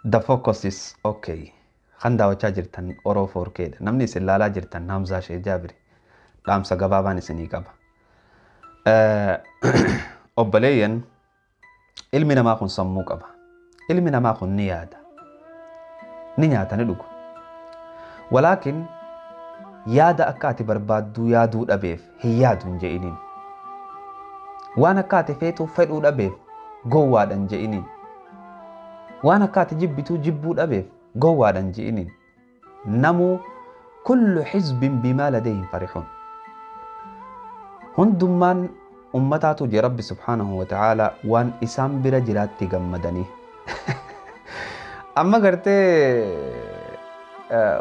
The focus is okay. Kan daawwachaa jirtan Oro 4K dha. Namni isin laalaa jirtan Hamzaa Sheekh Jaabiri. Dhaamsa gabaabaan isinii qaba. Obboleeyyan, ilmi namaa kun sammuu qaba. Ilmi namaa kun ni yaada. Ni nyaata, ni dhuga. Walaakin yaada akka ati barbaadduu yaaduu dhabeef hin yaadu hin je'iniin. Waan akka ati feetuu fedhuu dhabeef gowwaadha hin je'iniin. Waan akka ati jibbituu jibbuu dhabeef gowwaadha hin je'iniin. Namuu kullu hizbin bimaa ladayhim farihun. Hundummaan ummataatu jee Rabbi subhaanahu wa ta'ala waan isaan bira jiraatti gammadanii. Amma gartee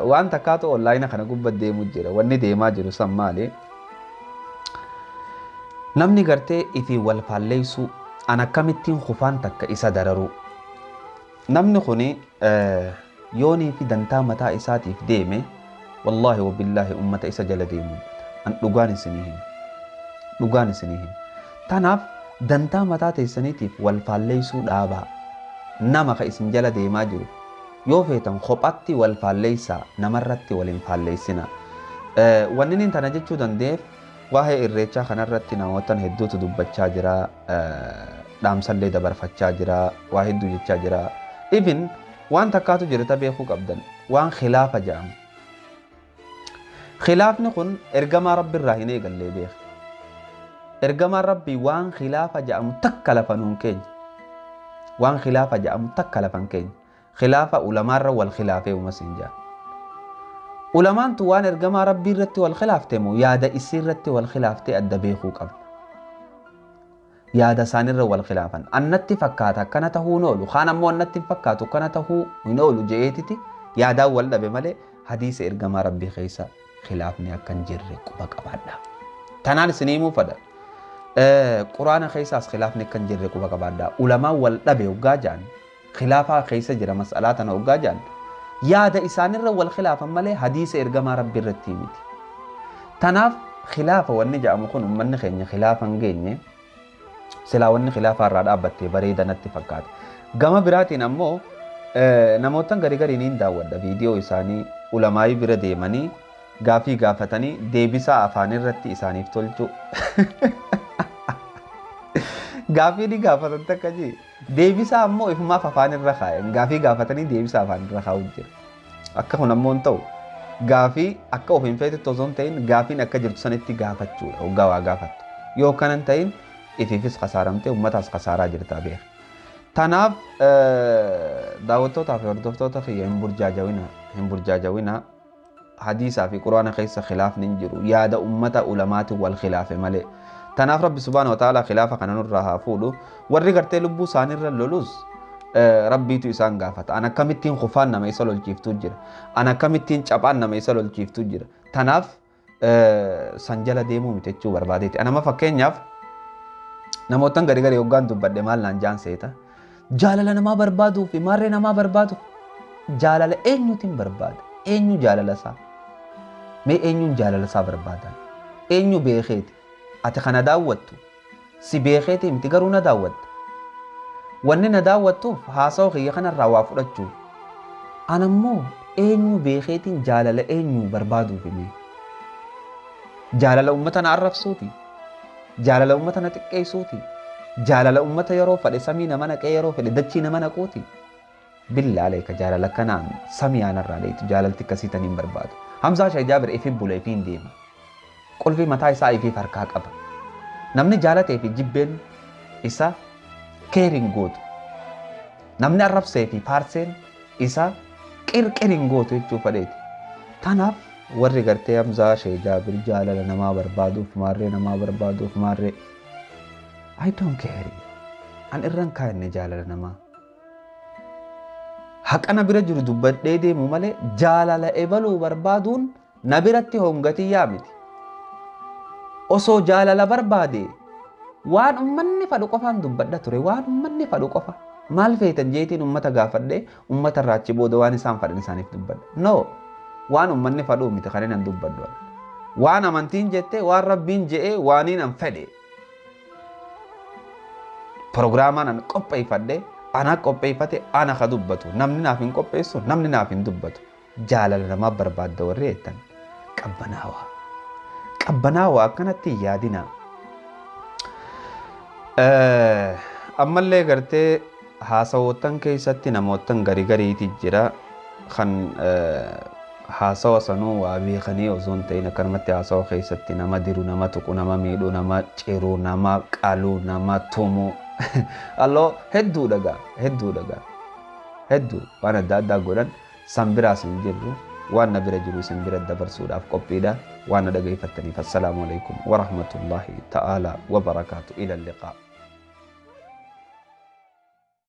waan takkaatu onlaayina kana gubba deemu jira. Wanni deemaa jiru san maali? Namni gartee ifii wal faalleessuu, an akkamittiin kufaan takka isa dararuu. Namni kuni yoonii fi dantaa mataa isaatiif deeme, wallaahi wa billaahi ummata isa jala deemu. An dhugaan isinii hima. Dhugaan isinii hima. Tanaaf dantaa mataa teessaniitiif wal faalleessuu dhaabaa. Nama ka isin jala deemaa jiru yoo feetan kophatti wal faalleessaa, namarratti wal hin faalleessinaa. Wanni inni tana jechuu danda'eef waa'ee irreechaa kanarratti namootan hedduutu dubbachaa jira. Dhaamsallee dabarfachaa jira. Waa hedduu jechaa jira. Even waan takkaatu jira ta beekuu qabdan, waan khilaafa jedhamu. Khilaafni kun ergamaa Rabbi irraa hin eegallee beeka. Ergamaan Rabbii waan khilaafa jedhamu takka lafa nuun keenya. Waan khilaafa jedhamu takka lafa hin keenya. Khilaafa ulamaarra wal khilaafee umas hin jedha. Ulamaantu waan ergamaa Rabbii irratti wal khilaafte moo yaada isii irratti wal khilaaftee adda beekuu qabna. Yaada isaanirra wal khilaafan. Annatti fakkaata akkana tahuu hin oolu. Kaan ammoo annatti hin fakkaatu akkana tahuu hin oolu je'eetiti yaadaan wal dhabe malee hadiisa ergamaa Rabbii keessa khilaafni akka hin jirre quba qabaadha. Tanaan isinii himuu fedha. Quraana keessaas khilaafni akka hin jirre quba qabaadha. Ulamaan wal dhabe hoggaa ja'an, khilaafaa keessa jira mas'alaa tana hoggaa ja'an, yaada isaanirra wal khilaafan malee hadiisa ergamaa Rabbii irratti miti. Tanaaf khilaafa wanni ja'amu kun ummanni keenya khilaafa hin geenye, silaa wanni khilaafaa irraa dhaabbatte bareeda natti fakkaata. Gama biraatiin ammoo namootan gari gariin hin daawwadha viidiyoo isaanii, ulamaayii bira deemanii gaafii gaafatanii deebisaa afaan irratti isaaniif tolchuu. Gaafii ni gaafatan takka jee. Deebisaa ammoo ifumaaf afaan irra kaayan. Gaafii gaafatanii deebisaa afaan irra kaa'u jira. Akka kun ammoo hin ta'u. Gaafii akka of hin feetetti osoo hin ta'in gaafiin akka jirtu sanitti gaafachuudha. Hoggaa waa gaafattu. Yoo akkana hin ta'in ifiifis kasaaramtee ummataas kasaaraa jirtaa beeka. Tanaaf daawwattootaa fi hordoftoota kiyya, hin burjaajawina, hin burjaajawina. Hadiisaa fi quraana keessa khilaafni hin jiru. Yaada ummata ulamaatiin wal khilaafe malee. Tanaaf Rabbi subhaanahu wa ta'ala khilaafa kana nurraa haa fuudhu. Warri gartee lubbuu isaaniirra lolus Rabbiitu isaan gaafata. An akkamittiin kufaan nama isa lolchiiftuu jira. An akkamittiin caphaan nama isa lolchiiftuu jira. Tanaaf san jala deemuu miti jechuu barbaadeeti. Anama fakkeenyaaf namootan gari gari hoggaan dubbadhe maal naan jaan seeta. Jaalala namaa barbaaduu fi maarree namaa barbaadu, jaalala eenyuutiin barbaada? Eenyu jaalala isaa? Mee eenyuun jaalala isaa barbaadan? Eenyu beekeeti? Ati kana daawwattu si beekeeti miti, garuu na daawwatta. Wanni na daawwattuuf haasawa kiyya kanarraa waa fudhachuuf. Anammoo eenyu beekeetiin jaalala eenyu barbaaduuf mee? Jaalala uummata na arrabsuuti? Jaalala uummata na xiqqeessuuti? Jaalala uummata yeroo fedhe samii nama naqee yeroo fedhe dachii nama naquuti? Billaa aleeka, jaalala kanaan samii aanarraa dheetu jaalalti akkasii taniin barbaadu. Hamzaa Sheekh Jaabir ifin bula, ifiin deema. Qulfii mataa isaa ifiif harkaa qaba. Namni jaalatee fi jibbeen isa keerin gootu. Namni arrabsee fi faarseen isa qirqir hin gootu jechuu fedheeti. Tanaaf warri gartee Hamzaa Sheekh Jaabir jaalala namaa barbaaduuf maarree namaa barbaaduuf maarree, I don't care. An irran kaa'enne jaalala namaa. Haqa na bira jiru dubbadhee deemu malee jaalala ebaluu barbaaduun na biratti hongatiyyaa miti. Osoo jaalala barbaade waan ummanni fadhu qofaan dubbadha ture, waan ummanni fadhu qofa. Maal feetan jeetiin ummata gaafadhee ummata irraa achi booda waan isaan fadhan isaaniif dubbadha. No, waan ummanni fadhuu miti kan inni dubbadhu. Waan amantiin jette, waan Rabbiin je'ee, waaniin an fedhe. Pirogiraamaan an qopheeffadhe Ana qopheeffate, ana ka dubbatu. Namni naaf hin qopheessu, namni naaf hin dubbatu. Jaalala namaa barbaadda warri jettan qabbanaawaa. Qabbanaawaa, akkanatti hin yaadinaa. Ammallee gartee haasawoottan keessatti namoottan garii gariiti jira kan haasawa sanuu waa beekanii osoo hin ta'in akkanumatti haasawa keessatti nama diru, nama tuqu, nama miidhu, nama ciru, nama qalu, nama tumu. Alloo hedduu dhagaa, hedduu dhagaa, hedduu waan adda addaa godhan. San biraas hin jirru, waan na bira jiru isin bira dabarsuudhaaf qophiidha. Waan na dhageeffattaniif assalaamu alaikum warahmatullaahi ta'aalaa wabarakaatu. Ila liqaa.